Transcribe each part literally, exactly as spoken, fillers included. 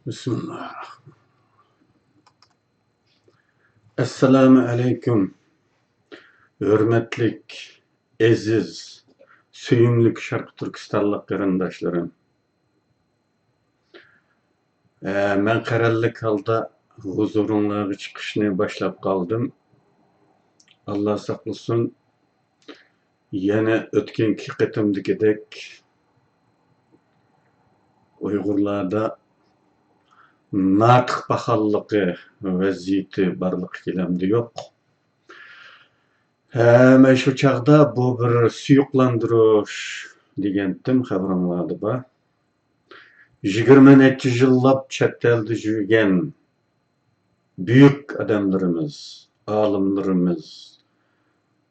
بىسمىللاھىررەھمانىررەھىم. ئەسسالامۇ ئەلەيكۇم، ھۆرمەتلىك، ئەزىز، سۆيۈملۈك شەرقىي تۈركىستانلىق قېرىنداشلىرىم. ئە، مەن قەرەللىك ھالدا ھۇزۇرۇڭلارغا چىقىشنى باشلاپ قالدىم. ئاللا ساقلىسۇن، يەنە ئۆتكەنكى قېتىمدىكىدەك ئۇيغۇرلاردا ناتىق پاخاللىقى ۋەزىيىتى بارلىققا كېلەمدۇ يوق. ھە، مەن شۇ چاغدا بۇ بىر سۇيۇقلاندۇرۇش دېگەنتىم، خەۋىرىڭلاردا بار. يىگىرمە نەچچە يىللاپ چەت ئەلدە يۈرگەن بۈيۈك ئادەملىرىمىز، ئالىملىرىمىز،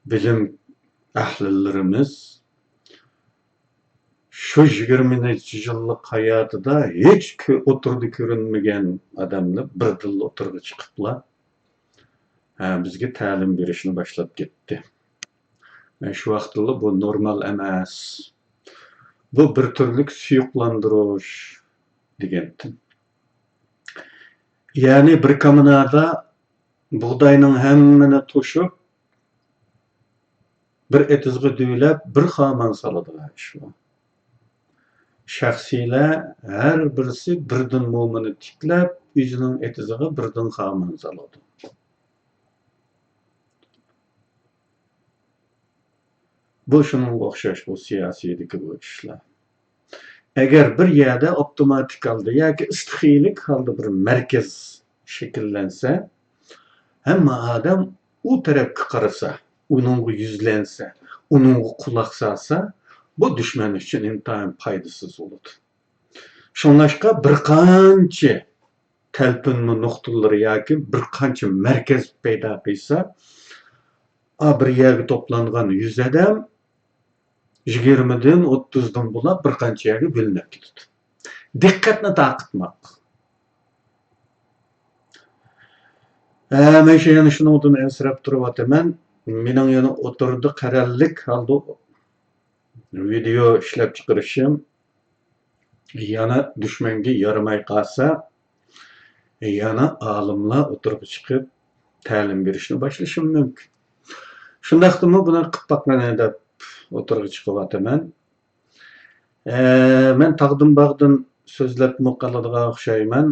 بىلىم ئەھلىلىرىمىز شۇ يىگىرمە نەچچە يىللىق ھاياتىدا ھېچ كۆ-، ئوتتۇرىدا كۆرۈنمىگەن ئادەملەر بىردىنلا ئوتتۇرىغا چىقىپلا، ھە، بىزگە تەلىم بېرىشنى باشلاپ كەتتى. ھە، شۇ ۋاقىتتىلا بۇ نورمال ئەمەس، بۇ بىر تۈرلۈك سۇيۇقلاندۇرۇش دېگەنتىم. يەنى بىر كامىنادا بۇغداينىڭ ھەممىنى توشۇپ، بىر ئېتىزغا دۈۋلەپ، بىر خامان سالىدىغان ئىش بۇ. شەخسىيلەر ھەر بىرسى بىردىن مومىنى تىكلەپ، ئۆزىنىڭ ئېتىزىغا بىردىن خامان سالىدۇ. بۇ شۇنىڭغا ئوخشاش، بۇ سىياسىيدىكى بۇ ئىشلار. ئەگەر بىر يەردە ئاپتوماتىك ھالدا ياكى ئىستىخىيىلىك ھالدا بىر مەركەز شەكىللەنسە، ھەممە ئادەم ئۇ تەرەپكە قارىسا، ئۇنىڭغا يۈزلەنسە، ئۇنىڭغا قۇلاق سالسا، بۇ دۈشمەن ئۈچۈن ئىنتايىن پايدىسىز بولىدۇ. شۇڭلاشقا بىر قانچە تەلپۈنمە نۇقتىلىرى ياكى بىر قانچە مەركەز پەيدا قىلسا، ئا، بىر يەرگە توپلانغان يۈز ئادەم يىگىرمىدىن، ئوتتۇزدىن بولاپ بىر قانچە يەرگە بۆلۈنۈپ كېتىدۇ. دىققەتنى تارقىتماق. ھە، مەن شۇ يەنە شۇنىڭدىن ئەنسىرەپ تۇرۇۋاتىمەن. مېنىڭ يەنە ئوتتۇرىدا قەرەللىك ھالدا ۋىدېئو ئىشلەپ چىقىرىشىم يەنە دۈشمەنگە يارىماي قالسا، يەنە ئالىملار ئوتتۇرىغا چىقىپ تەلىم بېرىشنى باشلىشىمۇ مۇمكىن. شۇنداقتىمۇ بۇنى قىلىپ باققىنى دەپ ئوتتۇرىغا چىقىۋاتىمەن. ئە، مەن تاغدىن باغدىن سۆزلەپمۇ قالىدىغان ئوخشايمەن.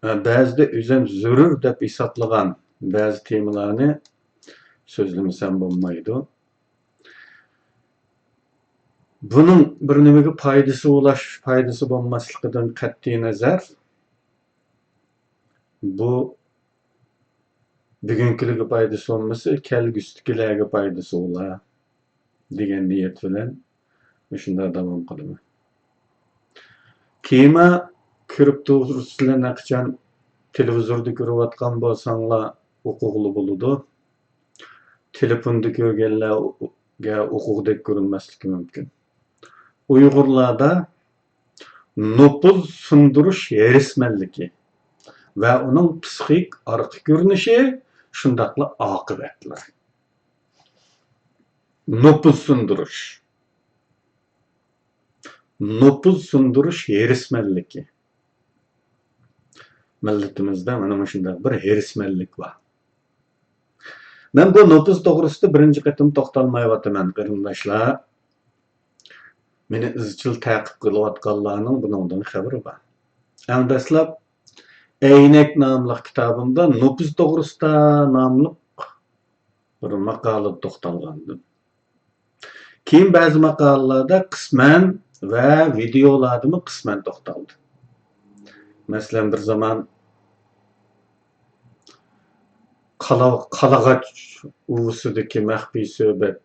ئە، بەزىدە ئۆزۈم زۆرۈر دەپ ھېسابلىغان بەزى تېمىلارنى سۆزلىمىسەم بولمايدۇ. بۇنىڭ بىر نېمىگە پايدىسى بولاش، پايدىسى بولماسلىقىدىن قەتئىينەزەر، بۇ بۈگۈنكىلەرگە پايدىسى بولمىسا، كەلگۈسىدىكىلەرگە پايدىسى بولار دېگەن نىيەت بىلەن مۇشۇنداق داۋام قىلىمەن. كېمە كۆرۈپ تۇرۇپسىلەر، نەقىچان تېلېۋىزوردا كۆرۈۋاتقان بولساڭلار ئوقۇغىلى بولىدۇ. تېلېفوندا كۆرگەنلەرگە ئوقۇغۇدەك كۆرۈنمەسلىكى مۇمكىن. ئۇيغۇرلاردا نوپۇز سۇندۇرۇش ھېرىسمەنلىكى ۋە ئۇنىڭ پسىخىك ئارقا كۆرۈنۈشى، شۇنداقلا ئاقىۋەتلىرى. نوپۇز سۇندۇرۇش. نوپۇز سۇندۇرۇش ھېرىسمەنلىكى. مىللىتىمىزدە مانا مۇشۇنداق بىر ھېرىسمەنلىك بار. مەن بۇ نوپۇز توغرىسىدا بىرىنچى قېتىم توختالمايۋاتىمەن، قېرىنداشلار. مېنى ئىزچىل تەقىب قىلىۋاتقانلارنىڭ بۇنىڭدىن خەۋىرى بار. ئەڭ دەسلەپ ئەينەك ناملىق كىتابىمدا نوپۇز توغرىسىدا ناملىق بىر ماقالىدە توختالغانىدىم. كېيىن بەزى ماقالىلەردە قىسمەن ۋە ۋىدېئولاردىمۇ قىسمەن توختالدىم. مەسىلەن، بىر زامان قالا-، قالاغاچ ئۇۋىسىدىكى مەخپىي سۆھبەت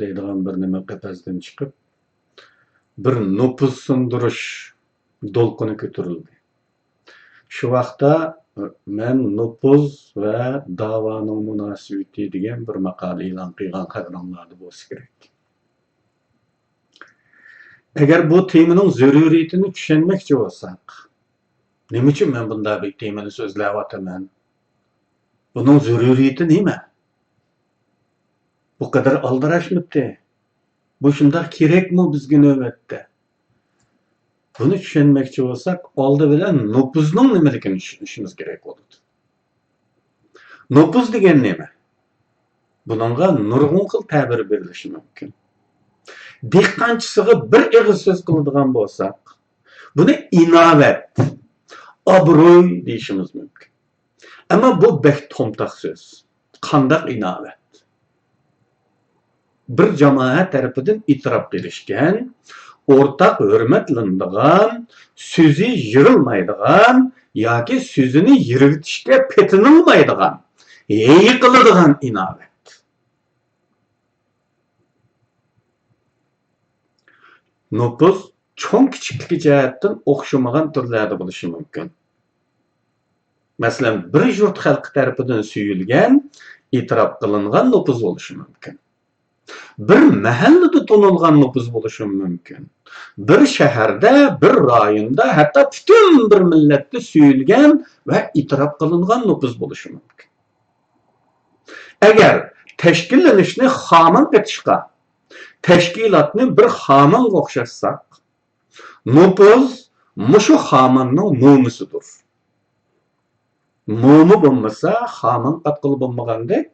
دەيدىغان بىر نېمە قەپەستىن چىقىپ، بىر نوپۇز سۇندۇرۇش دولقۇنى كۆتۈرۈلدى. شۇ ۋاقىتتا مەن نوپۇز ۋە داۋانىڭ مۇناسىۋىتى دېگەن بىر ماقالە ئېلان قىلغان، خەۋىرىڭلاردا بولسا كېرەك. ئەگەر بۇ تېمىنىڭ زۆرۈرىيىتىنى چۈشەنمەكچى بولساق، نېمە ئۈچۈن مەن بۇنداق بىر تېمىنى سۆزلەۋاتىمەن؟ بۇنىڭ زۆرۈرىيىتى نېمە؟ بۇ قەدەر ئالدىراشمىتى؟ بۇ شۇنداق كېرەكمۇ بىزگە نۆۋەتتە؟ بۇنى چۈشەنمەكچى بولساق، ئالدى بىلەن نوپۇزنىڭ نېمىلىكىنى چۈشىنىشىمىز كېرەك بولىدۇ. نوپۇز دېگەن نېمە؟ بۇنىڭغا نۇرغۇن خىل تەبىر بېرىلىشى مۇمكىن. دېھقانچىسىغا بىر ئېغىز سۆز قىلىدىغان بولساق، بۇنى ئىناۋەت، ئابرۇي دېيىشىمىز مۇمكىن. ئەمما بۇ بەك تومتاق سۆز. قانداق ئىناۋەت؟ بىر جامائەت تەرىپىدىن ئېتىراپقا ئېرىشكەن، ئورتاق ھۆرمەتلىنىدىغان، سۆزى يىرىلمايدىغان ياكى سۆزىنى يىرىۋېتىشكە پېتىنالمايدىغان، ھەيە قىلىدىغان ئىناۋەت. نوپۇز چوڭ-كىچىكلىكى جەھەتتىن ئوخشىمىغان تۈرلەردە بولۇشى مۇمكىن. مەسىلەن، بىر يۇرت خەلقى تەرىپىدىن سۆيۈلگەن، ئېتىراپ قىلىنغان نوپۇز بولۇشى مۇمكىن. بىر مەھەللىدە تونۇلغان نوپۇز بولۇشى مۇمكىن. بىر شەھەردە، بىر رايوندا، ھەتتا پۈتۈن بىر مىللەتتە سۆيۈلگەن ۋە ئېتىراپ قىلىنغان نوپۇز بولۇشى مۇمكىن. ئەگەر تەشكىللىنىشنى خامانغا ئېتىشقا، تەشكىلاتنى بىر خامانغا ئوخشاتساق، نوپۇز مۇشۇ خاماننىڭ مومىسىدۇر. موما بولمىسا، خامان قاتقىلى بولمىغاندەك،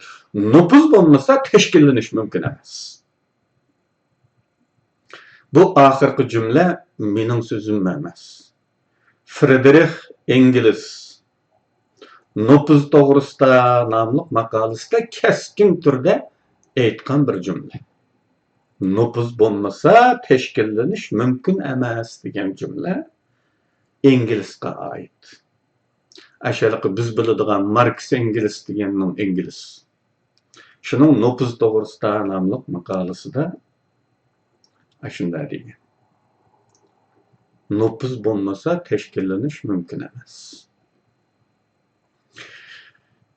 نوپۇز بولمىسا، تەشكىللىنىش مۇمكىن ئەمەس. بۇ ئاخىرقى جۈملە مېنىڭ سۆزۈم ئەمەس. فرېدرىخ ئېنگېلس نوپۇز توغرىسىدا ناملىق ماقالىسىدە كەسكىن تۈردە ئېيتقان بىر جۈملە. نوپۇز بولمىسا، تەشكىللىنىش مۇمكىن ئەمەس دېگەن جۈملە ئېنگېلسقا ئائىت. ئاشۇ ھېلىقى بىز بىلىدىغان ماركس ئېنگېلس دېگەننىڭ ئېنگېلس. شۇنىڭ نوپۇز توغرىسىدا ناملىق ماقالىسىدا ئاشۇنداق دېگەن. نوپۇز بولمىسا، تەشكىللىنىش مۇمكىن ئەمەس.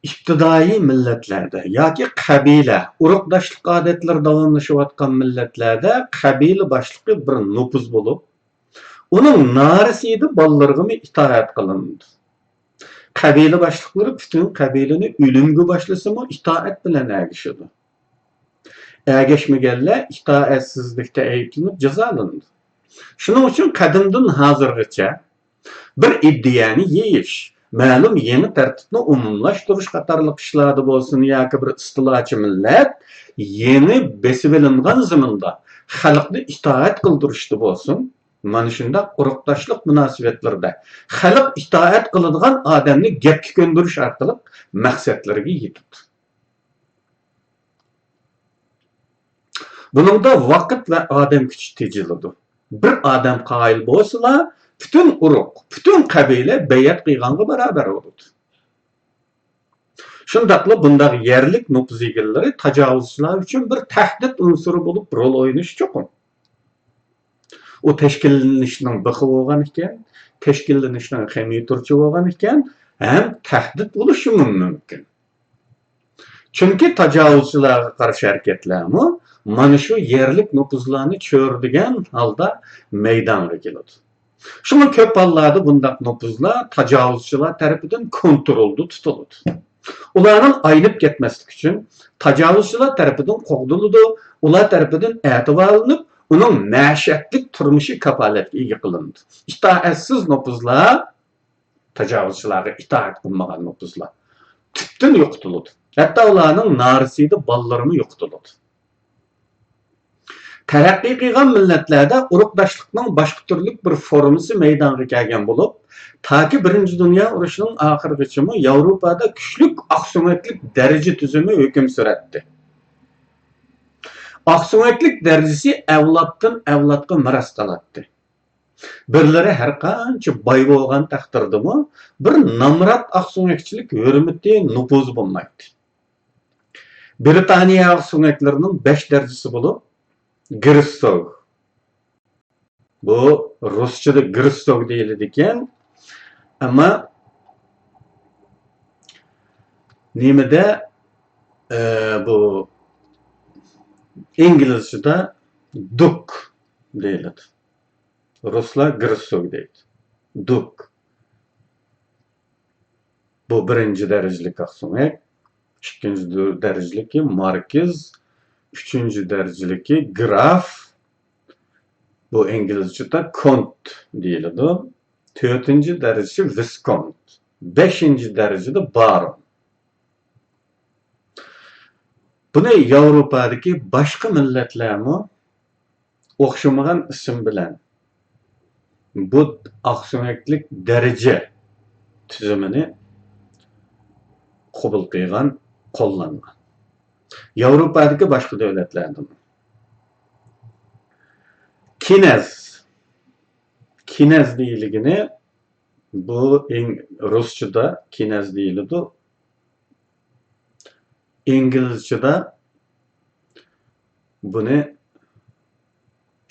ئىپتىدائىي مىللەتلەردە ياكى قەبىلە، ئۇرۇقداشلىق ئادەتلىرى داۋاملىشىۋاتقان مىللەتلەردە قەبىلە باشلىقى بىر نوپۇز بولۇپ، ئۇنىڭ نارەسىدە بالىلىرىغىمۇ ئىتائەت قىلىنىدۇ. قەبىلە باشلىقلىرى پۈتۈن قەبىلىنى ئۆلۈمگە باشلىسىمۇ ئىتائەت بىلەن ئەگىشىدۇ. ئەگەشمىگەنلەر ئىتائەتسىزلىكتە ئەيىبلىنىپ جازالىنىدۇ. شۇنىڭ ئۈچۈن قەدىمدىن ھازىرغىچە بىر ئىدىيەنى يېيىش، مەلۇم يېڭى تەرتىپنى ئومۇملاشتۇرۇش قاتارلىق ئىشلاردا بولسۇن ياكى بىر ئىستىلاچى مىللەت يېڭى بېسىۋېلىنغان زېمىندا خەلقنى ئىتائەت قىلدۇرۇشتا بولسۇن، مانا شۇنداق ئۇرۇقداشلىق مۇناسىۋەتلىرىدە خەلق ئىتائەت قىلىدىغان ئادەمنى گەپكە كۆندۈرۈش ئارقىلىق مەقسەتلىرىگە يېتىدۇ. بۇنىڭدا ۋاقىت ۋە ئادەم كۈچى تېجىلىدۇ. بىر ئادەم قايىل بولسىلا، پۈتۈن ئۇرۇق، پۈتۈن قەبىلە بەيئەت قىلغانغا باراۋەر بولىدۇ. شۇنداقلا بۇنداق يەرلىك نوپۇز ئىگىلىرى تاجاۋۇزچىلار ئۈچۈن بىر تەھدىت ئۇنسۇرى بولۇپ رول ئوينىشى چوقۇم. ئۇ تەشكىللىنىشنىڭ بىخى بولغان ئىكەن، تەشكىللىنىشنىڭ خېمىيىتۇرچى بولغان ئىكەن، ھەم تەھدىت بولۇشىمۇ مۇمكىن. چۈنكى تاجاۋۇزچىلارغا قارشى ھەرىكەتلەرمۇ مانا شۇ يەرلىك نوپۇزلارنى چۆرىدىگەن ھالدا مەيدانغا كېلىدۇ. شۇڭا كۆپ ھاللاردا بۇنداق نوپۇزلار تاجاۋۇزچىلار تەرىپىدىن كونترولدا تۇتۇلىدۇ. ئۇلارنىڭ ئاينىپ كەتمەسلىكى ئۈچۈن تاجاۋۇزچىلار تەرىپىدىن قوغدىلىدۇ، ئۇلار تەرىپىدىن ئەتىۋارلىنىپ، ئۇنىڭ مەشەتلىك تۇرمۇشى كاپالەتكە ئىگە قىلىنىدۇ. ئىتائەتسىز نوپۇزلار، تاجاۋۇزچىلارغا ئىتائەت قىلمىغان نوپۇزلار تۈپتىن يوقىتىلىدۇ. ھەتتا ئۇلارنىڭ نارەسىدە بالىلىرىمۇ يوقىتىلىدۇ. تەرەققىي قىلغان مىللەتلەردە ئۇرۇقداشلىقنىڭ باشقا تۈرلۈك بىر فورمىسى مەيدانغا كەلگەن بولۇپ، تاكى بىرىنچى دۇنيا ئۇرۇشىنىڭ ئاخىرىغىچىمۇ ياۋروپادا كۈچلۈك ئاقسۆڭەكلىك دەرىجە تۈزۈمى ھۆكۈم سۈرەتتى. ئاقسۆڭەكلىك دەرىجىسى ئەۋلادتىن ئەۋلادقا مىراس قالاتتى. بىرلىرى ھەرقانچە باي بولغان تەقدىردىمۇ، بىر نامرات ئاقسۆڭەكچىلىك ھۆرمىتى، نوپۇزى بولمايتتى. برىتانىيە ئاقسۆڭەكلىرىنىڭ بەش دەرىجىسى بولۇپ، گېرتسوگ. بۇ رۇسچىدا گېرتسوگ دېيىلىدىكەن. ئەمما نېمىدە، ئە، بۇ ئىنگلىزچىدا دۇك دېيىلىدۇ. رۇسلار گېرتسوگ دەيدۇ. دۇك. بۇ بىرىنچى دەرىجىلىك ئاقسۆڭەك، ئىككىنچى دەرىجىلىكى ماركىز، ئۈچىنچى دەرىجىلىكى گراف، بۇ ئىنگلىزچىدا كونت دېيىلىدۇ. تۆتىنچى دەرىجىسى ۋىسكونت. بەشىنچى دەرىجىدە بارون. بۇنى ياۋروپادىكى باشقا مىللەتلەرمۇ ئوخشىمىغان ئىسىم بىلەن بۇ ئاقسۆڭەكلىك دەرىجە تۈزۈمىنى قوبۇل قىلغان، قوللانغان. ياۋروپادىكى باشقا دۆلەتلەردىمۇ. كىنەز. كىنەز دېيىلگىنى بۇ ئىڭ-، رۇسچىدا كىنەز دېيىلىدۇ. ئىنگلىزچىدا بۇنى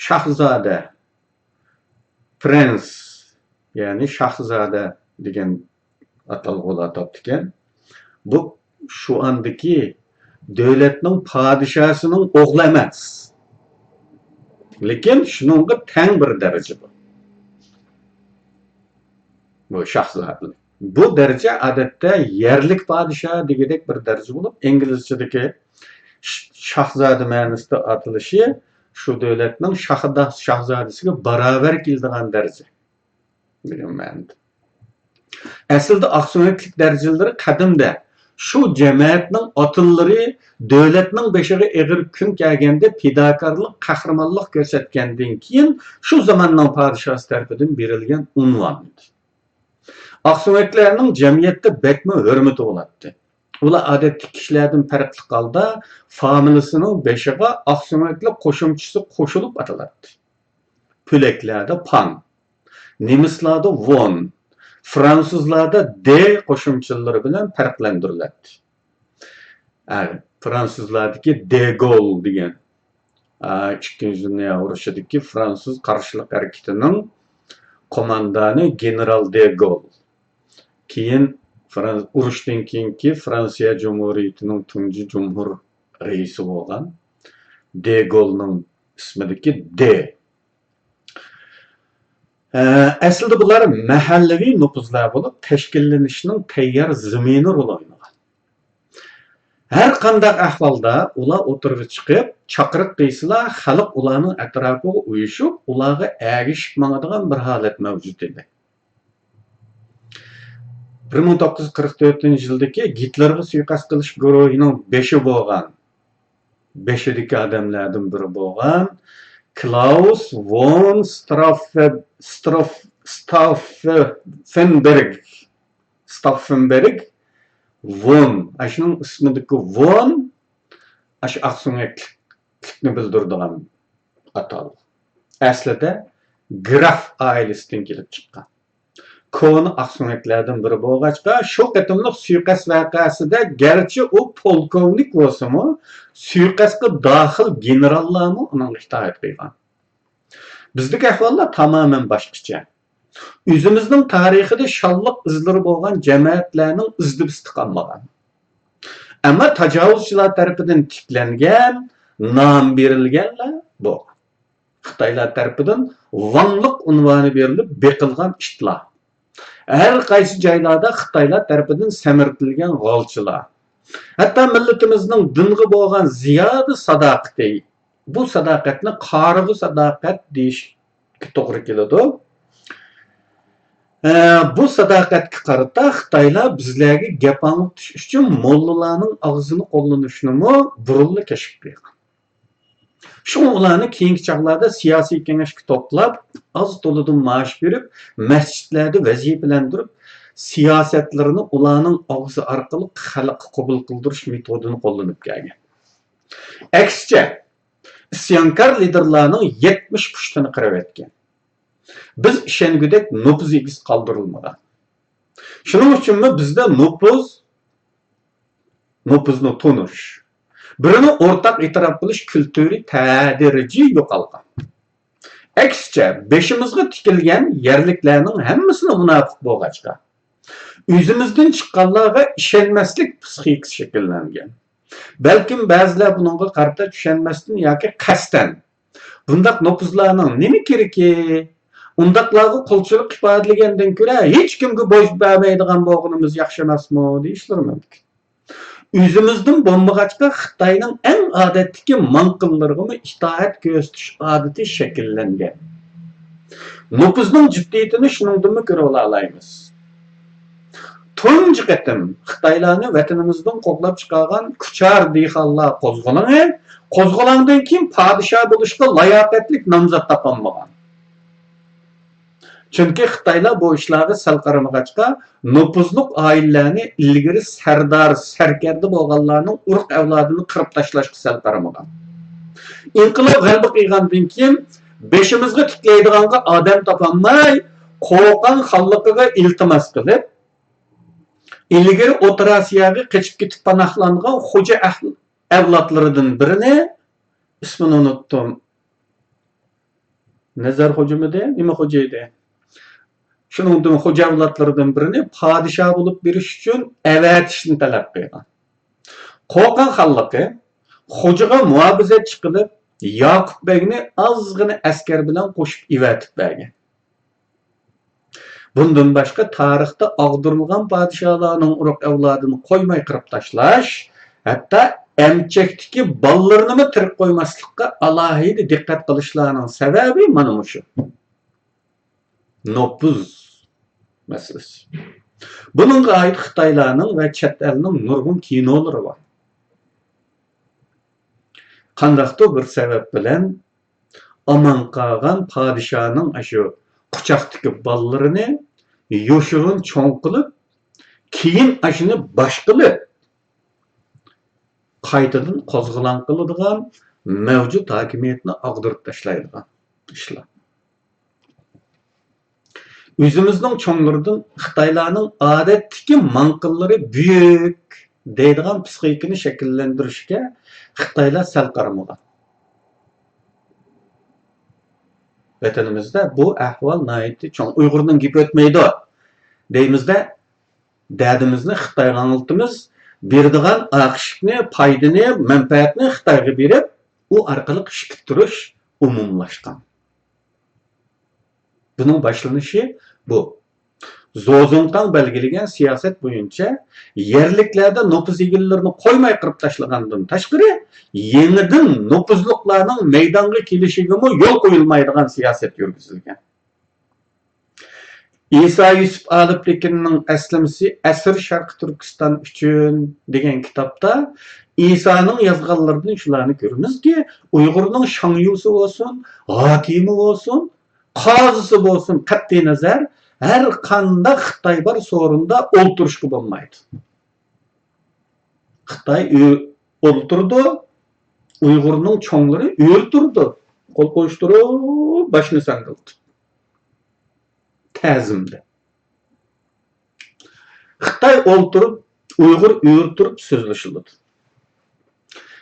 شاھزادە، پرىنس، يەنى شاھزادە دېگەن ئاتالغۇلار تاپتىكەن. بۇ شۇ ئاندىكى دۆلەتنىڭ پادىشاھسىنىڭ ئوغلى ئەمەس. لېكىن شۇنىڭغا تەڭ بىر دەرىجە بۇ. بۇ شاھزادىلىك. بۇ دەرىجە ئادەتتە يەرلىك پادىشاھ دېگۈدەك بىر دەرىجە بولۇپ، ئىنگلىزچىدىكى ش-، شاھزادە مەنىسىدە ئاتىلىشى شۇ دۆلەتنىڭ شاھدا-، شاھزادىسىگە باراۋەر كېلىدىغان دەرىجە دېگەن مەنىدە. ئەسلىدە ئاقسۆڭەكلىك دەرىجىلىرى قەدىمدە شۇ جەمەتنىڭ ئاتىلىرى دۆلەتنىڭ بېشىغا ئېغىر كۈن كەلگەندە پىداكارلىق، قەھرىمانلىق كۆرسەتكەندىن كېيىن شۇ زاماننىڭ پادىشاھى تەرىپىدىن بېرىلگەن ئۇنۋان ئىدى. ئاقسۆڭەكلەرنىڭ جەمئىيەتتە بەكمۇ ھۆرمىتى بولاتتى. ئۇلار ئادەتتىكى كىشىلەردىن پەرقلىق ھالدا فامىلىسىنىڭ بېشىغا ئاقسۆڭەكلىك قوشۇمچىسى قوشۇلۇپ ئاتىلاتتى. پۆلەكلەردە پان، نېمىسلاردا ۋون، فرانسۇزلاردا دې قوشۇمچىلىرى بىلەن پەرقلەندۈرۈلەتتى. ئە، فرانسۇزلاردىكى دېگول دېگەن، ئە، ئىككىنچى دۇنيا ئۇرۇشىدىكى فرانسۇز قارشىلىق ھەرىكىتىنىڭ قوماندانى گېنېرال دېگول. كېيىن فران-، ئۇرۇشتىن كېيىنكى فرانسىيە جۇمھۇرىيىتىنىڭ تۇنجى جۇمھۇر رەئىسى بولغان دېگولنىڭ ئىسمىدىكى دې. ئە، ئەسلىدە بۇلار مەھەللىۋى نوپۇزلار بولۇپ، تەشكىللىنىشنىڭ تەييار زېمىنى رول ئوينىغان. ھەر قانداق ئەھۋالدا ئۇلار ئوتتۇرىغا چىقىپ، چاقىرىق قىلسىلا، خەلق ئۇلارنىڭ ئەتراپىغا ئۇيۇشۇپ، ئۇلارغا ئەگىشىپ ماڭىدىغان بىر ھالەت مەۋجۇت ئىدى. بىر مىڭ توققۇز يۈز قىرىق تۆتىنچى يىلدىكى گىتلېرغا سۇيىقەست قىلىش گۇرۇھىنىڭ بېشى بولغان، بېشىدىكى ئادەملەردىن بىرى بولغان كلاۇس ۋون ستراففە-، ستروف-، ستاففېنبېرگ، ستاففېنبېرگ ۋون، ئاشۇنىڭ ئىسمىدىكى ۋون، ئاشۇ ئاقسۆڭەكلىكنى بىلدۈرىدىغان ئاتالغۇ. ئەسلىدە گراف ئائىلىسىدىن كېلىپ چىققان. كونا ئاقسۆڭەكلەردىن بىرى بولغاچقا، شۇ قېتىملىق سۇيىقەست ۋەقەسىدە گەرچە ئۇ پولكوۋنىك بولسىمۇ، سۇيىقەستقە داخىل گېنېراللارمۇ ئۇنىڭغا ئىتائەت قىلغان. بىزدىكى ئەھۋاللار تامامەن باشقىچە. ئۆزىمىزنىڭ تارىخىدا شانلىق ئىزلىرى بولغان جەمەتلەرنىڭ ئىزدا بىز قالمىغان. ئەمما تاجاۋۇزچىلار تەرىپىدىن تىكلەنگەن، نام بېرىلگەنلەر بولغان. خىتايلار تەرىپىدىن ۋاڭلىق ئۇنۋانى بېرىلىپ بېقىلغان ئىتلار. ھەر قايسى جايلاردا خىتايلار تەرىپىدىن سەمرىتىلگەن غالچىلار. ھەتتا مىللىتىمىزنىڭ دىنغا بولغان زىيادە ساداقىتى، بۇ ساداقەتنى قارىغۇ ساداقەت دېيىشكە توغرا كېلىدۇ. ئە، بۇ ساداقەتكە قارىتا خىتايلار بىزلەرگە گەپ ئاڭلىتىش ئۈچۈن موللىلارنىڭ ئاغزىنى قوللىنىشنىمۇ بۇرۇنلا كەشىپ قىلغان. شۇڭا ئۇلارنى كېيىنكى چاغلاردا سىياسىي كېڭەشكە توپلاپ، ئاز تولىدىن مائاش بېرىپ، مەسچىتلەردە ۋەزىپىلەندۈرۈپ، سىياسەتلىرىنى ئۇلارنىڭ ئاغزى ئارقىلىق خەلققە قوبۇل قىلدۇرۇش مېتودىنى قوللىنىپ كەلگەن. ئەكسىچە، ئىسيانكار لىدېرلارنىڭ يەتمىش پۇشتىنى قىرىۋەتكەن. بىز ئىشەنگۈدەك نوپۇز ئىگىسى قالدۇرۇلمىغان. شۇنىڭ ئۈچۈنمۇ بىزدە نوپۇز، نوپۇزنى تونۇش، بىرىنى ئورتاق ئېتىراپ قىلىش كۈلتۈرى تەدرىجىي يوقالغان. ئەكسىچە، بېشىمىزغا تىكىلگەن يەرلىكلەرنىڭ ھەممىسىلا مۇناپىق بولغاچقا، ئۆزىمىزدىن چىققانلارغا ئىشەنمەسلىك پىسخىكىسى شەكىللەنگەن. بەلكىم بەزىلەر بۇنىڭغا قارىتا چۈشەنمەستىن ياكى قەستەن، بۇنداق نوپۇزلارنىڭ نېمە كېرىكى؟ ئۇنداقلارغا قۇلچىلىق ئىپادىلىگەندىن كۆرە ھېچكىمگە بوي بەرمەيدىغان بولغىنىمىز ياخشى ئەمەسمۇ؟ دېيىشلىرى مۇمكىن. ئۆزىمىزدىن بولمىغاچقا، خىتاينىڭ ئەڭ ئادەتتىكى ماڭقىللىرىغىمۇ ئىتائەت كۆرسىتىش ئادىتى شەكىللەنگەن. نوپۇزنىڭ جىددىيىتىنى شۇنىڭدىنمۇ كۆرۈۋالالايمىز. تۇنجى قېتىم خىتايلارنى ۋەتىنىمىزدىن قوغلاپ چىقارغان كۇچار دېھقانلار قوزغىلىڭى، قوزغىلاڭدىن كېيىن پادىشاھ بولۇشقا لاياقەتلىك نامزات تاپالمىغان. چۈنكى خىتايلار بۇ ئىشلارغا سەل قارىمىغاچقا، نوپۇزلۇق ئائىلىلەرنى ئىلگىرى سەردار، سەركەردە بولغانلارنىڭ ئۇرۇق ئەۋلادىنى قىرىپ تاشلاشقا سەل قارىمىغان. ئىنقىلاب غەلىبە قىلغاندىن كېيىن، بېشىمىزغا تىكلەيدىغانغا ئادەم تاپالماي، قوقان خانلىقىغا ئىلتىماس قىلىپ، ئىلگىرى ئوتتۇرا ئاسىياغا قېچىپ كېتىپ پاناھلانغان خوجا ئەھ-، ئەۋلادلىرىدىن بىرىنى، ئىسمىنى ئۇنتۇم. نەزەر خوجىمىدى؟ نېمە خوجا ئىدى؟ شۇنىڭدىن خوجا ئەۋلادلىرىدىن بىرىنى پادىشاھ بولۇپ بېرىش ئۈچۈن ئەۋەتىشنى تەلەپ قىلغان. قوقان خانلىقى خوجىغا مۇھاپىزەتچى قىلىپ، ياقۇپ بەگنى ئازغىنە ئەسكەر بىلەن قوشۇپ ئېۋەتىپ بەرگەن. بۇندىن باشقا، تارىختا ئاغدۇرۇلغان پادىشاھلارنىڭ ئۇرۇق ئەۋلادىنى قويماي قىرىپ تاشلاش، ھەتتا ئەمچەكتىكى بالىلىرىنىمۇ تىرىك قويماسلىققا ئالاھىدە دىققەت قىلىشلارنىڭ سەۋەبى مانا مۇشۇ. نوپۇز مەسىلىسى. بۇنىڭغا ئائىت خىتايلارنىڭ ۋە چەت ئەلنىڭ نۇرغۇن كىنولىرى بار. قانداقتۇر بىر سەۋەب بىلەن ئامان قالغان پادىشاھنىڭ ئاشۇ قۇچاقتىكى بالىلىرىنى يوشۇرۇن چوڭ قىلىپ، كېيىن ئاشۇنى باش قىلىپ، قايتىدىن قوزغىلاڭ قىلىدىغان، مەۋجۇت ھاكىمىيەتنى ئاغدۇرۇپ تاشلايدىغان ئىشلار. ئۆزىمىزنىڭ چوڭلىرىدىن خىتايلارنىڭ ئادەتتىكى ماڭقىللىرى بۈيۈك دەيدىغان پىسخىكىنى شەكىللەندۈرۈشكە خىتايلار سەل قارىمىغان. ۋەتىنىمىزدە بۇ ئەھۋال ناھايىتى چوڭ. ئۇيغۇرنىڭ گېپى ئۆتمەيدۇ دەيمىزدە، دەردىمىزنى خىتايغا ئاڭلىتىمىز، بېرىدىغان ئاقىشىكنى، پايدىنى، مەنپەئەتنى خىتايغا بېرىپ، ئۇ ئارقىلىق ئىش پۈتتۈرۈش ئومۇملاشقان. بۇنىڭ باشلىنىشى بۇ. زو زۇڭتاڭ بەلگىلىگەن سىياسەت بويىچە يەرلىكلەردە نوپۇز ئىگىلىرىنى قويماي قىرىپ تاشلىغاندىن تاشقىرى، يېڭىدىن نوپۇزلۇقلارنىڭ مەيدانغا كېلىشىگىمۇ يول قويۇلمايدىغان سىياسەت يۈرگۈزۈلگەن. ئىسا يۈسۈپ ئالىپتېكىننىڭ ئەسلىمىسى ئەسىر شەرقىي تۈركىستان ئۈچۈن دېگەن كىتابتا ئىسانىڭ يازغانلىرىدىن شۇلارنى كۆرىمىزكى، ئۇيغۇرنىڭ شاڭيۇسى بولسۇن، ھاكىمى بولسۇن، قازىسى بولسۇن، قەتئىينەزەر، ھەر قانداق خىتاي بار سورۇندا ئولتۇرۇشقا بولمايدۇ. خىتاي ئۆ-، ئولتۇرىدۇ، ئۇيغۇرنىڭ چوڭلىرى ئۆرە تۇرىدۇ، قول قويۇشتۇرۇپ، باشنى ساڭگىلىتىپ. تەزىمدە. خىتاي ئولتۇرۇپ، ئۇيغۇر ئۆرە تۇرۇپ سۆزلىشىلىدۇ.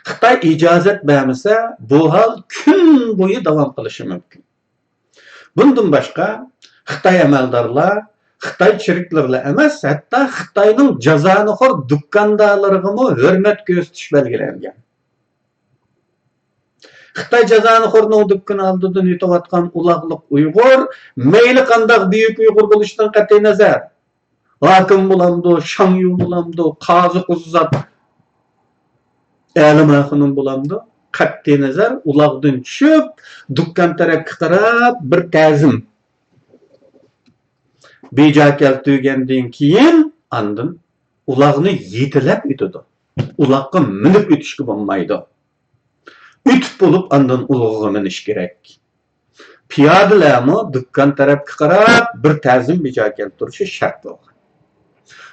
خىتاي ئىجازەت بەرمىسە، بۇ ھال كۈن بويى داۋام قىلىشى مۇمكىن. بۇندىن باشقا، خىتاي ئەمەلدارلار خىتاي چېرىكلىرىلا ئەمەس، ھەتتا خىتاينىڭ جازانىخور دۇكاندارلىرىغىمۇ ھۆرمەت كۆرسىتىش بەلگىلەنگەن. خىتاي جازانىخورنىڭ دۇكىنى ئالدىدىن ئۆتۈۋاتقان ئۇلاغلىق ئۇيغۇر، مەيلى قانداق بۈيۈك ئۇيغۇر بولۇشىدىن قەتئىينەزەر، ھاكىم بولامدۇ، شاڭيۇ بولامدۇ، قازى قۇززات، ئەلىم ئاخۇنۇم بولامدۇ، قەتئىينەزەر، ئۇلاغدىن چۈشۈپ، دۇكان تەرەپكە قاراپ بىر تەزىم بىجا كەلتۈرگەندىن كېيىن، ئاندىن ئۇلاغنى يېتىلەپ ئۆتىدۇ. ئۇلاغقا مىنىپ ئۆتۈشكە بولمايدۇ. ئۆتۈپ بولۇپ، ئاندىن ئۇلىغىغا مىنىش كېرەك. پىيادىلەرمۇ دۇكان تەرەپكە قاراپ بىر تەزىم بىجا كەلتۈرۈشى شەرت بولغان.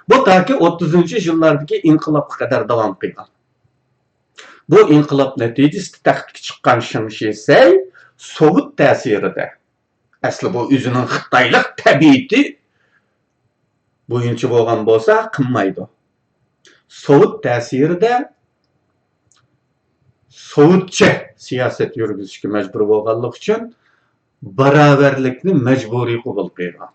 بۇ تاكى ئوتتۇزىنچى يىللاردىكى ئىنقىلابقا قەدەر داۋام قىلغان. بۇ ئىنقىلاب نەتىجىسىدە تەختكە چىققان شېڭ شىسەي سوۋېت تەسىرىدە، ئەسلى بۇ ئۆزىنىڭ خىتايلىق تەبىئىتى بويىچە بولغان بولسا قىلمايدۇ. سوۋېت تەسىرىدە سوۋېتچە سىياسەت يۈرگۈزۈشكە مەجبۇر بولغانلىقى ئۈچۈن باراۋەرلىكنى مەجبۇرىي قوبۇل قىلغان.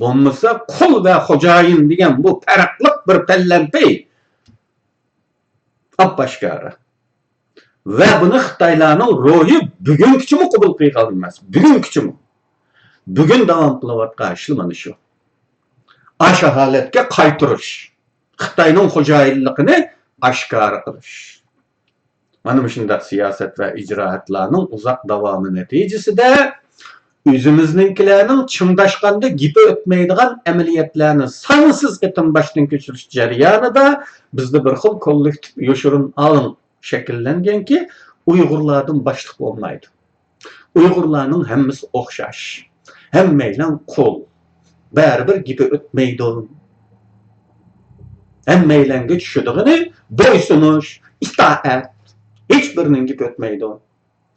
بولمىسا قۇل ۋە خوجايىن دېگەن بۇ پەرقلىق بىر پەللەمپەي ئاپئاشكارا. ۋە بۇنى خىتايلارنىڭ روھى بۈگۈنگىچىمۇ قوبۇل قىلغان ئەمەس. بۈگۈنگىچىمۇ. بۈگۈن داۋام قىلىۋاتقان ئىشلار مانا شۇ. ئاشۇ ھالەتكە قايتۇرۇش. خىتاينىڭ خوجايىنلىقىنى ئاشكارا قىلىش. مانا مۇشۇنداق سىياسەت ۋە ئىجرائاتلارنىڭ ئۇزاق داۋامى نەتىجىسىدە ئۆزىمىزنىڭكىلەرنىڭ چىڭداشقاندا گېپى ئۆتمەيدىغان ئەمەلىيەتلەرنى سانسىز قېتىم باشتىن كەچۈرۈش جەريانىدا بىزدە بىر خىل كوللېكتىپ يوشۇرۇن ئاڭ شەكىللەنگەنكى، ئۇيغۇرلاردىن باشلىق بولمايدۇ. ئۇيغۇرلارنىڭ ھەممىسى ئوخشاش. ھەممەيلەن قۇل. بەرىبىر گېپى ئۆتمەيدۇ. ھەممەيلەنگە چۈشىدىغىنى بويسۇنۇش، ئىتائەت. ھېچ بىرىنىڭ گېپى ئۆتمەيدۇ.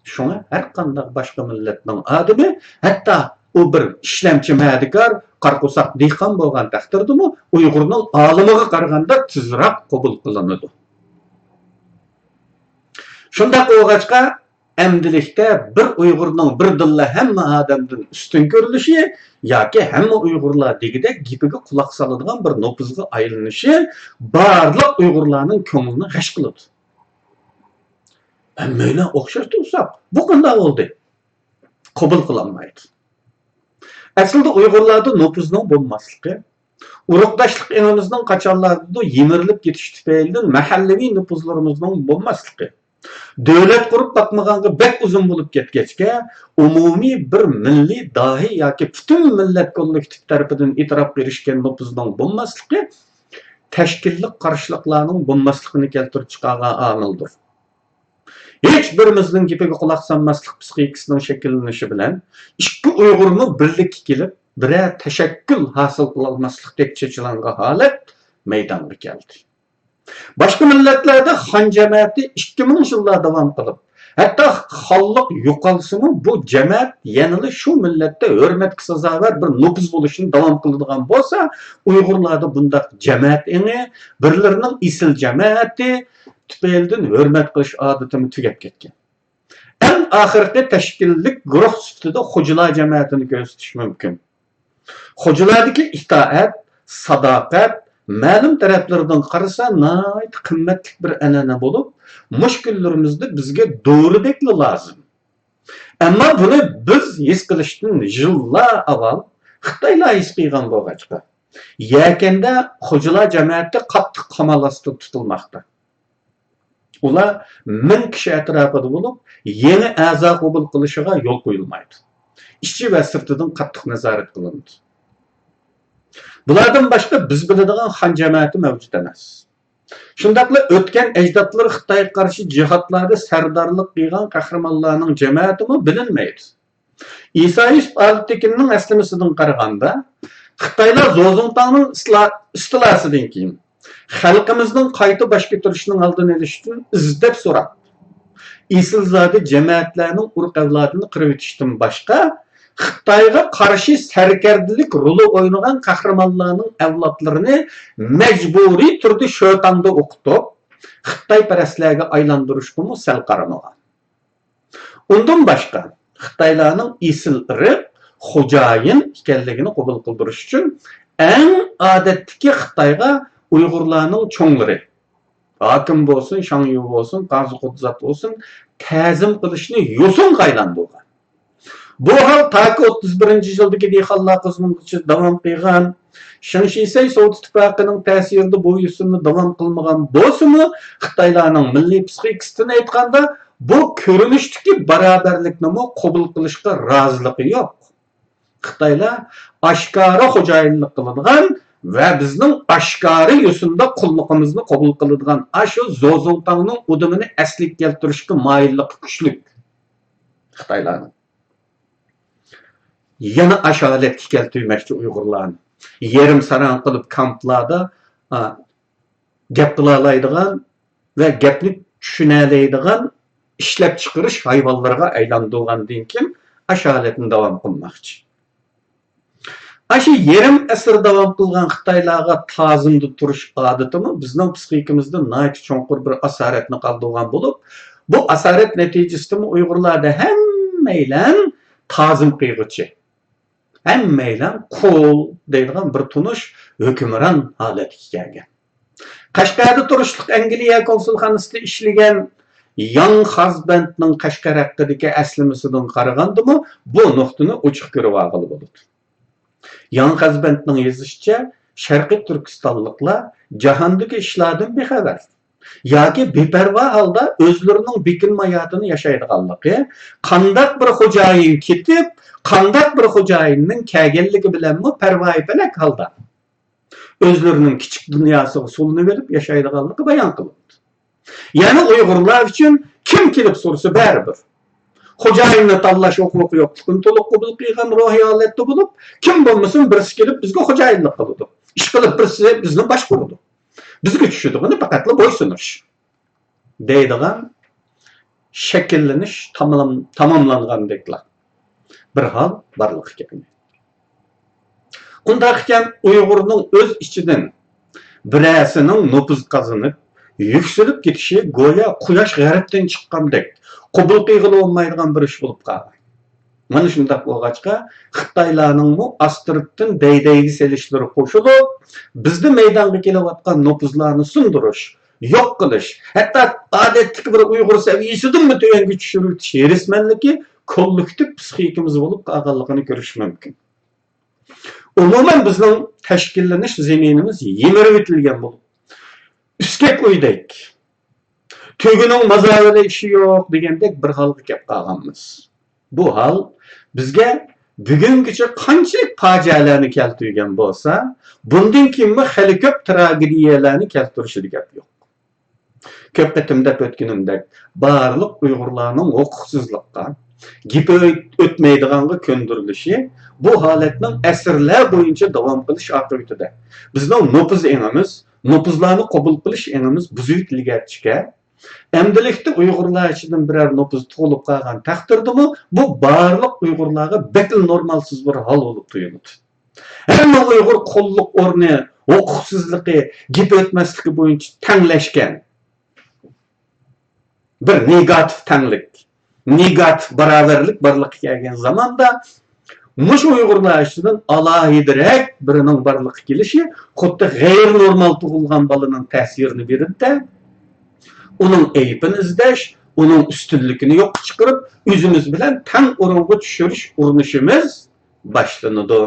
شۇڭا ھەر قانداق باشقا مىللەتنىڭ ئادىمى، ھەتتا ئۇ بىر ئىشلەمچى مەدىكار، قارا قورساق دېھقان بولغان تەقدىردىمۇ ئۇيغۇرنىڭ ئالىمىغا قارىغاندا تېزراق قوبۇل قىلىنىدۇ. شۇنداق بولغاچقا، ئەمدىلىكتە بىر ئۇيغۇرنىڭ بىردىنلا ھەممە ئادەمدىن ئۈستۈن كۆرۈلۈشى ياكى ھەممە ئۇيغۇرلار دېگۈدەك گېپىگە قۇلاق سالىدىغان بىر نوپۇزغا ئايلىنىشى بارلىق ئۇيغۇرلارنىڭ كۆڭلىنى غەش قىلىدۇ. ھەممەيلەن ئوخشاش تۇرساق، بۇ قانداق بولدى؟ قوبۇل قىلالمايدۇ. ئەسلىدە ئۇيغۇرلاردا نوپۇزنىڭ بولماسلىقى، ئۇرۇقداشلىق ئېڭىمىزنىڭ قاچانلاردىدۇر يىمىرىلىپ كېتىشى تۈپەيلىدىن مەھەللىۋى نوپۇزلىرىمىزنىڭ بولماسلىقى، دۆلەت قۇرۇپ باقمىغانغا بەك ئۇزۇن بولۇپ كەتكەچكە، ئومۇمىي بىر مىللىي داھىي ياكى پۈتۈن مىللەت كوللېكتىپى تەرىپىدىن ئېتىراپقا ئېرىشكەن نوپۇزنىڭ بولماسلىقى تەشكىللىك قارشىلىقلارنىڭ بولماسلىقىنى كەلتۈرۈپ چىقارغان ئامىلدۇر. ھېچ بىرىمىزنىڭ گېپىگە قۇلاق سالماسلىق پىسخىكىسىنىڭ شەكىللىنىشى بىلەن ئىككى ئۇيغۇرمۇ بىرلىككە كېلىپ، بىرەر تەشەككۈل ھاسىل قىلالماسلىقتەك چېچىلانغان ھالەت مەيدانغا كەلدى. باشقا مىللەتلەردە خان جەمەتى ئىككى مىڭ يىللار داۋام قىلىپ، ھەتتا خانلىق يوقالسىمۇ، بۇ جەمەت يەنىلا شۇ مىللەتتە ھۆرمەتكە سازاۋەر بىر نوپۇز بولۇشنى داۋام قىلىدىغان بولسا، ئۇيغۇرلاردا بۇنداق جەمەت ئېڭى، بىرلىرىنىڭ ئېسىل جەمەتى تۈپەيلىدىن ھۆرمەت قىلىش ئادىتىمۇ تۈگەپ كەتكەن. ئەڭ ئاخىرقى تەشكىللىك گۇرۇھ سۈپىتىدە خوجىلار جەمەتىنى كۆرسىتىش مۇمكىن. خوجىلاردىكى ئىتائەت، ساداقەت مەلۇم تەرەپلىرىدىن قارىسا ناھايىتى قىممەتلىك بىر ئەنئەنە بولۇپ، مۇشۇ كۈنلىرىمىزدە بىزگە دورىدەكلا لازىم. ئەمما بۇنى بىز ھېس قىلىشتىن يىللار ئاۋۋال خىتايلار ھېس قىلغان بولغاچقا، يەكەندە خوجىلار جەمەتى قاتتىق قامال ئاستىدا تۇتۇلماقتا. ئۇلار مىڭ كىشى ئەتراپىدا بولۇپ، يېڭى ئەزا قوبۇل قىلىشىغا يول قويۇلمايدۇ. ئىچى ۋە سىرتىدىن قاتتىق نازارەت قىلىنىدۇ. بۇلاردىن باشقا بىز بىلىدىغان خان جەمەتى مەۋجۇت ئەمەس. شۇنداقلا ئۆتكەن ئەجدادلىرى خىتايغا قارشى جىھادلاردا سەردارلىق قىلغان قەھرىمانلارنىڭ جەمەتىمۇ بىلىنمەيدۇ. ئىسا يۈسۈپ ئالپتېكىننىڭ ئەسلىمىسىدىن قارىغاندا، خىتايلار زوزۇڭتاڭنىڭ ئىستىلا-، ئىستىلاسىدىن كېيىن خەلقىمىزنىڭ قايتا باش كۆتۈرۈشىنىڭ ئالدىنى ئېلىش ئۈچۈن ئىزدەپ سوراپ، ئېسىلزادە جەمەتلەرنىڭ ئۇرۇق-ئەۋلادىنى قىرىۋېتىشتىن باشقا، خىتايغا قارشى سەركەردىلىك رولى ئوينىغان قەھرىمانلارنىڭ ئەۋلادلىرىنى مەجبۇرىي تۈردە شۆتاڭدا ئوقۇتۇپ، خىتايپەرەسلەرگە ئايلاندۇرۇشقىمۇ سەل قارىمىغان. ئۇندىن باشقا، خىتايلارنىڭ ئېسىل ئىرق، خوجايىن ئىكەنلىكىنى قوبۇل قىلدۇرۇش ئۈچۈن ئەڭ ئادەتتىكى خىتايغا ئۇيغۇرلارنىڭ چوڭلىرى، ھاكىم بولسۇن، شاڭيۇ بولسۇن، قازى قۇدرەت بولسۇن، تەزىم قىلىشنى يوسۇنغا ئايلاندۇرغان. بۇ ھال تاكى ئوتتۇز بىرىنچى يىلدىكى دېھقانلار قىزغىنلىقىغىچە داۋام قىلغان. شېڭ شىسەي سوۋېت ئىتتىپاقىنىڭ تەسىرىدە بۇ يوسۇننى داۋام قىلمىغان بولسىمۇ، خىتايلارنىڭ مىللىي پسىخىكىسىدىن ئېيتقاندا، بۇ كۆرۈنۈشتىكى باراۋەرلىكنىمۇ قوبۇل قىلىشقا رازىلىقى يوق. خىتايلار ئاشكارا خوجايىنلىق قىلىدىغان ۋە بىزنىڭ ئاشكارا يوسۇندا قۇللۇقىمىزنى قوبۇل قىلىدىغان ئاشۇ زوزۇڭتاڭنىڭ ئۇدۇمىنى ئەسلىگە كەلتۈرۈشكە مايىللىقى كۈچلۈك خىتايلارنىڭ. يەنە ئاشۇ ھالەتكە كەلتۈرمەكچى ئۇيغۇرلارنى. يېرىم ساراڭ قىلىپ كامپلاردا، ئا، گەپ قىلالايدىغان ۋە گەپنى چۈشىنەلەيدىغان ئىشلەپچىقىرىش ھايۋانلىرىغا ئايلاندۇرغاندىن كېيىن ئاشۇ ھالەتنى داۋام قىلماقچى. ئاشۇ يېرىم ئەسىر داۋام قىلغان خىتايلارغا تازىمدا تۇرۇش ئادىتىمۇ بىزنىڭ پسىخىكىمىزدا ناھايىتى چوڭقۇر بىر ئاسارەتنى قالدۇرغان بولۇپ، بۇ ئاسارەت نەتىجىسىدىمۇ ئۇيغۇرلاردا ھەممەيلەن تازىم قىلغۇچى، ھەممەيلەن قۇل دەيدىغان بىر تونۇش ھۆكۈمران ھالەتكە كەلگەن. قەشقەردە تۇرۇشلۇق ئەنگلىيە كونسۇلخانىسىدا ئىشلىگەن ياڭ خازبەندنىڭ قەشقەر ھەققىدىكى ئەسلىمىسىدىن قارىغاندىمۇ بۇ نۇقتىنى ئوچۇق كۆرۈۋالغىلى بولىدۇ. ياڭ خازبەندنىڭ يېزىشىچە، شەرقىي تۈركىستانلىقلار جاھاندىكى ئىشلاردىن بىخەۋەر ياكى بىپەرۋا ھالدا ئۆزلىرىنىڭ بېكىنمە ھاياتىنى ياشايدىغانلىقى، قانداق بىر خوجايىن كېتىپ، قانداق بىر خوجايىننىڭ كەلگەنلىكى بىلەنمۇ پەرۋايىپەلەك ھالدا ئۆزلىرىنىڭ كىچىك دۇنياسىغا سولىنىۋېلىپ ياشايدىغانلىقى بايان قىلىنىدۇ. يەنى ئۇيغۇرلار ئۈچۈن كىم كېلىپ سورىسا بەرىبىر. خوجايىننى تاللاش ھوقۇقى يوقلۇقىنى تولۇق قوبۇل قىلغان روھىي ھالەتتە بولۇپ، كىم بولمىسۇن بىرسى كېلىپ بىزگە خوجايىنلىق قىلىدۇ. ئىشقىلىپ بىرسى بىزنى باشقۇرىدۇ. بىزگە چۈشىدىغىنى پەقەتلا بويسۇنۇش. دەيدىغان شەكىللىنىش تامام-، تاماملانغاندەكلا بىر ھال بارلىققا كەلگەن. ئۇنداق ئىكەن، ئۇيغۇرنىڭ ئۆز ئىچىدىن بىرەرسىنىڭ نوپۇز قازىنىپ، يۈكسىلىپ كېتىشى گويا قۇياش غەربتىن چىققاندەك قوبۇل قىلغىلى بولمايدىغان بىر ئىش بولۇپ قالغان. مانا شۇنداق بولغاچقا، خىتايلارنىڭمۇ ئاستىرتتىن دەيدەيگە سېلىشلىرى قوشۇلۇپ، بىزدە مەيدانغا كېلىۋاتقان نوپۇزلارنى سۇندۇرۇش، يوق قىلىش، ھەتتا ئادەتتىكى بىر ئۇيغۇر سەۋىيەسىدىنمۇ تۆۋەنگە چۈشۈرۈۋېتىش ھېرىسمەنلىكى كوللېكتىپ پسىخىكىمىز بولۇپ قالغانلىقىنى كۆرۈش مۇمكىن. ئومۇمەن، بىزنىڭ تەشكىللىنىش زېمىنىمىز يىمىرىۋېتىلگەن بولۇپ، ئۈسكەك ئۆيدەك، تۆگىنىڭ مازارىدا ئىشى يوق دېگەندەك بىر ھالغا كەپ قالغانمىز. بۇ ھال بىزگە بۈگۈنگىچە قانچىلىك پاجىئەلەرنى كەلتۈرگەن بولسا، بۇندىن كېيىنمۇ خېلى كۆپ تراگېدىيەلەرنى كەلتۈرۈشىدە گەپ يوق. كۆپ قېتىم دەپ ئۆتكىنىمدەك، بارلىق ئۇيغۇرلارنىڭ ھوقۇقسىزلىققا، گېپى ئۆتمەيدىغانغا كۆندۈرۈلۈشى بۇ ھالەتنىڭ ئەسىرلەر بويىچە داۋام قىلىش ئاقىۋىتىدە بىزنىڭ نوپۇز ئېڭىمىز، نوپۇزلارنى قوبۇل قىلىش ئېڭىمىز بۇزۇۋېتىلگەچكە، ئەمدىلىكتە ئۇيغۇرلار ئىچىدىن بىرەر نوپۇز تۇغۇلۇپ قالغان تەقدىردىمۇ، بۇ بارلىق ئۇيغۇرلارغا بەكلا نورمالسىز بىر ھال بولۇپ تۇيۇلىدۇ. ھەممە ئۇيغۇر قۇللۇق ئورنى، ھوقۇقسىزلىقى، گېپى ئۆتمەسلىكى بويىچە تەڭلەشكەن بىر نېگاتىپ تەڭلىك، نېگاتىپ باراۋەرلىك بارلىققا كەلگەن زاماندا، مۇشۇ ئۇيغۇرلار ئىچىدىن ئالاھىدىرەك بىرىنىڭ بارلىققا كېلىشى خۇددى غەيرىي نورمال تۇغۇلغان بالىنىڭ تەسىرىنى بېرىدىدە، ئۇنىڭ ئەيىبىنى ئىزدەش، ئۇنىڭ ئۈستۈنلۈكىنى يوققا چىقىرىپ، ئۆزىمىز بىلەن تەڭ ئورۇنغا چۈشۈرۈش ئۇرۇنۇشىمىز باشلىنىدۇ.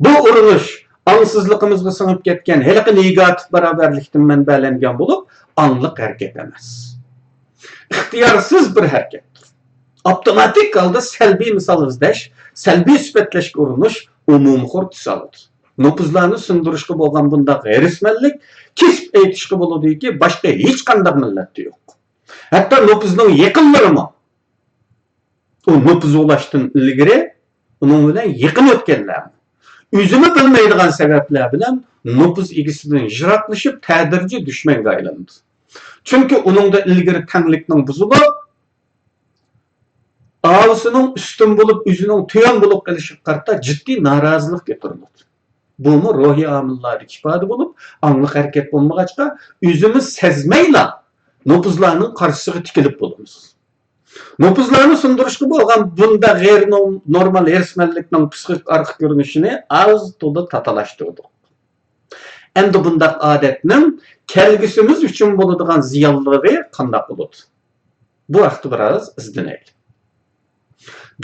بۇ ئۇرۇنۇش ئاڭسىزلىقىمىزغا سىڭىپ كەتكەن ھېلىقى نېگاتىپ باراۋەرلىكتىن مەنبەلەنگەن بولۇپ، ئاڭلىق ھەرىكەت ئەمەس. ئىختىيارسىز بىر ھەرىكەتتۇر. ئاپتوماتىك ھالدا سەلبىي مىسال ئىزدەش، سەلبىي سۈپەتلەشكە ئۇرۇنۇش ئومۇمخور تۈس ئالىدۇ. نوپۇزلارنى سۇندۇرۇشقا بولغان بۇنداق ھېرىسمەنلىك كېسىپ ئېيتىشقا بولىدۇكى، باشقا ھېچقانداق مىللەتتە يوق. ھەتتا نوپۇزنىڭ يېقىنلىرىمۇ، ئۇ نوپۇز ئۇلاشتىن ئىلگىرى ئۇنىڭ بىلەن يېقىن ئۆتكەنلەر، ئۆزىمۇ بىلمەيدىغان سەۋەبلەر بىلەن نوپۇز ئىگىسىدىن يىراقلىشىپ، تەدرىجىي دۈشمەنگە ئايلىنىدۇ. چۈنكى ئۇنىڭدا ئىلگىرى تەڭلىكنىڭ بۇزۇلۇپ، ئاۋۇسىنىڭ ئۈستۈن بولۇپ، ئۆزىنىڭ تۆۋەن بولۇپ قېلىشىغا قارىتا جىددىي نارازىلىق كۆتۈرۈلىدۇ. بۇمۇ روھىي ئامىللاردىكى ئىپادە بولۇپ، ئاڭلىق ھەرىكەت بولمىغاچقا، ئۆزىمىز سەزمەيلا نوپۇزلارنىڭ قارشىسىغا تىكىلىپ بولىمىز. نوپۇزلارنى سۇندۇرۇشقا بولغان بۇنداق غەيرىي نورمال ھېرىسمەنلىكنىڭ پسىخىك ئارقا كۆرۈنۈشىنى ئاز تولا تاتىلاشتۇردۇق. ئەمدى بۇنداق ئادەتنىڭ كەلگۈسىمىز ئۈچۈن بولىدىغان زىيانلىرى قانداق بولىدۇ؟ بۇ ھەقتە بىراز ئىزدىنەيلى.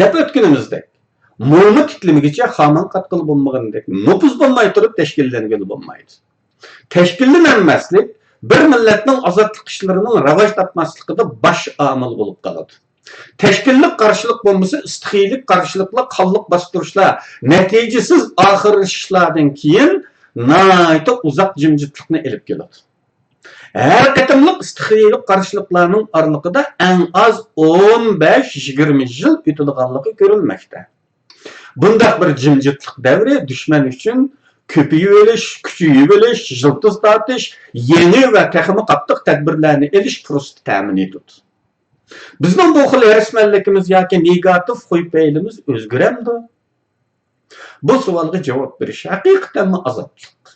دەپ ئۆتكىنىمىزدەك، موما تىكلىمىگىچە خامان قاتقىلى بولمىغىنىدەك، نوپۇز بولماي تۇرۇپ تەشكىللەنگىلى بولمايدۇ. تەشكىللىنەلمەسلىك بىر مىللەتنىڭ ئازادلىق ئىشلىرىنىڭ راۋاج تاپماسلىقىدا باش ئامىل بولۇپ قالىدۇ. تەشكىللىك قارشىلىق بولمىسا، ئىستىخىيىلىك قارشىلىقلار، قانلىق باستۇرۇشلار، نەتىجىسىز ئاخىرلىشىشلاردىن كېيىن ناھايىتى ئۇزاق جىمجىتلىقنى ئېلىپ كېلىدۇ. ھەر قېتىملىق ئىستىخىيىلىك قارشىلىقلارنىڭ ئارىلىقىدا ئەڭ ئاز ئون بەش يىگىرمە يىل ئۆتىدىغانلىقى كۆرۈلمەكتە. بۇنداق بىر جىمجىتلىق دەۋرى دۈشمەن ئۈچۈن كۆپىيىۋېلىش، كۈچىيىۋېلىش، يىلتىز تارتىش، يېڭى ۋە تېخىمۇ قاتتىق تەدبىرلەرنى ئېلىش پۇرسىتى تەمىن ئېتىدۇ. بىزنىڭ بۇ خىل ھېرىسمەنلىكىمىز ياكى نېگاتىپ خۇي-پېيىلىمىز ئۆزگىرەمدۇ؟ بۇ سوئالغا جاۋاب بېرىش ھەقىقەتەنمۇ ئازابلىق.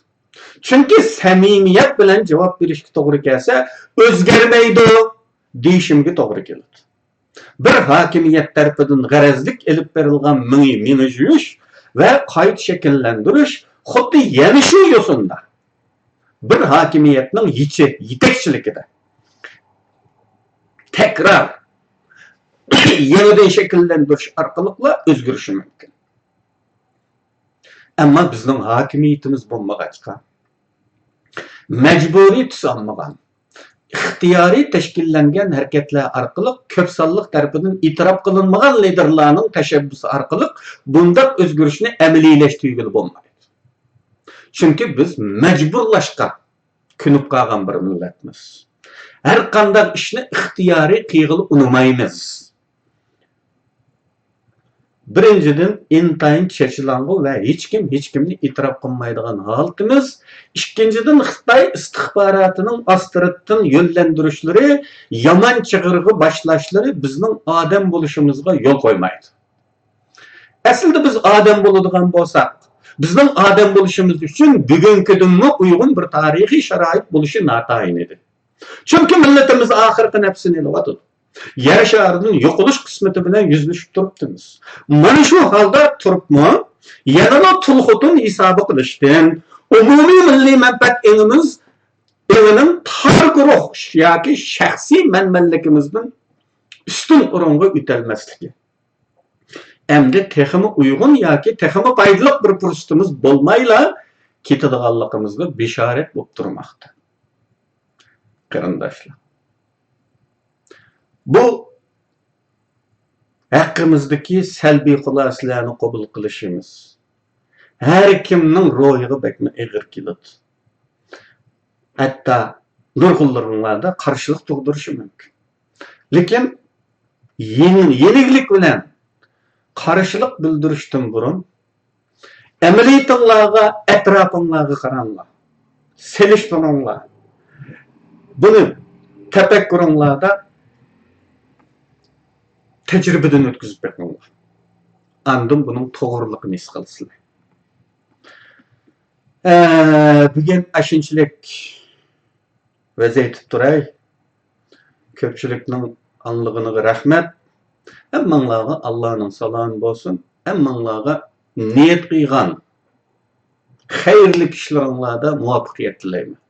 چۈنكى سەمىمىيەت بىلەن جاۋاب بېرىشكە توغرا كەلسە، ئۆزگەرمەيدۇ دېيىشىمگە توغرا كېلىدۇ. بىر ھاكىمىيەت تەرىپىدىن غەرەزلىك ئېلىپ بېرىلغان مېڭە، مېڭە جۇيۇش ۋە قايتا شەكىللەندۈرۈش خۇددى يەنە شۇ يوسۇندا بىر ھاكىمىيەتنىڭ يېتەكچىلىكىدە تەكرار يېڭىدىن شەكىللەندۈرۈش ئارقىلىقلا ئۆزگىرىشى مۇمكىن. ئەمما بىزنىڭ ھاكىمىيىتىمىز بولمىغاچقا، مەجبۇرىي تۈس ئالمىغان، ئىختىيارىي تەشكىللەنگەن ھەرىكەتلەر ئارقىلىق كۆپ سانلىق تەرىپىدىن ئېتىراپ قىلىنمىغان لىدېرلارنىڭ تەشەببۇسى ئارقىلىق بۇنداق ئۆزگىرىشنى ئەمەلىيلەشتۈرگىلى بولمايدۇ. چۈنكى بىز مەجبۇرلاشقا كۆنۈپ قالغان بىر مىللەتمىز. ھەر قانداق ئىشنى ئىختىيارىي قىلغىلى ئۇنىمايمىز. بىرىنچىدىن، ئىنتايىن چېچىلاڭغۇ ۋە ھېچكىم ھېچكىمنى ئېتىراپ قىلمايدىغان ھالىتىمىز. ئىككىنچىدىن، خىتاي ئىستىخباراتىنىڭ ئاستىرتتىن يۆنلەندۈرۈشلىرى، يامان چىغىرغا باشلاشلىرى بىزنىڭ ئادەم بولۇشىمىزغا يول قويمايدۇ. ئەسلىدە بىز ئادەم بولىدىغان بولساق، بىزنىڭ ئادەم بولۇشىمىز ئۈچۈن بۈگۈنكىدىنمۇ ئۇيغۇن بىر تارىخىي شارائىت بولۇشى ناتايىن ئىدى. چۈنكى مىللىتىمىز ئاخىرقى نەپسىنى ئېلىۋاتىدۇ. يەر شارىدىن يوقىلىش قىسمىتى بىلەن يۈزلىشىپ تۇرۇپتىمىز. مانا شۇ ھالدا تۇرۇپمۇ، يەنىلا تۇل خوتۇن ھېسابى قىلىشتىن، ئومۇمىي مىللىي مەنپەئەت ئېڭىمىز، ئېڭىنىڭ تار گۇرۇھ ياكى شەخسىي مەنمەنلىكىمىزدىن ئۈستۈن ئورۇنغا ئۆتەلمەسلىكى، ئەمدى تېخىمۇ ئۇيغۇن ياكى تېخىمۇ پايدىلىق بىر پۇرسىتىمىز بولمايلا كېتىدىغانلىقىمىزغا بېشارەت بولۇپ تۇرماقتا. قېرىنداشلار، بۇ ھەققىمىزدىكى سەلبىي خۇلاسىلەرنى قوبۇل قىلىشىمىز ھەر كىمنىڭ روھىغا بەكمۇ ئېغىر كېلىدۇ. ھەتتا نۇرغۇنلىرىڭلاردا قارشىلىق تۇغدۇرۇشى مۇمكىن. لېكىن يېڭ-، يېنىكلىك بىلەن قارشىلىق بىلدۈرۈشتىن بۇرۇن ئەمەلىيىتىڭلارغا، ئەتراپىڭلارغا قاراڭلار. سېلىشتۇرۇڭلار. بۇنى تەپەككۇرۇڭلاردا تەجرىبىدىن ئۆتكۈزۈپ بېقىڭلار. ئاندىن بۇنىڭ توغرىلىقىنى ھېس قىلىسىلەر. ئە، بۈگۈن ئاشۇنچىلىك ۋەز ئېيتىپ تۇراي. كۆپچىلىكنىڭ ئاڭلىغىنىغا رەھمەت. ھەممىڭلارغا ئاللانىڭ سالامى بولسۇن. ھەممىڭلارغا نىيەت قىلغان خەيرلىك ئىشلىرىڭلاردا مۇۋەپپەقىيەت تىلەيمەن.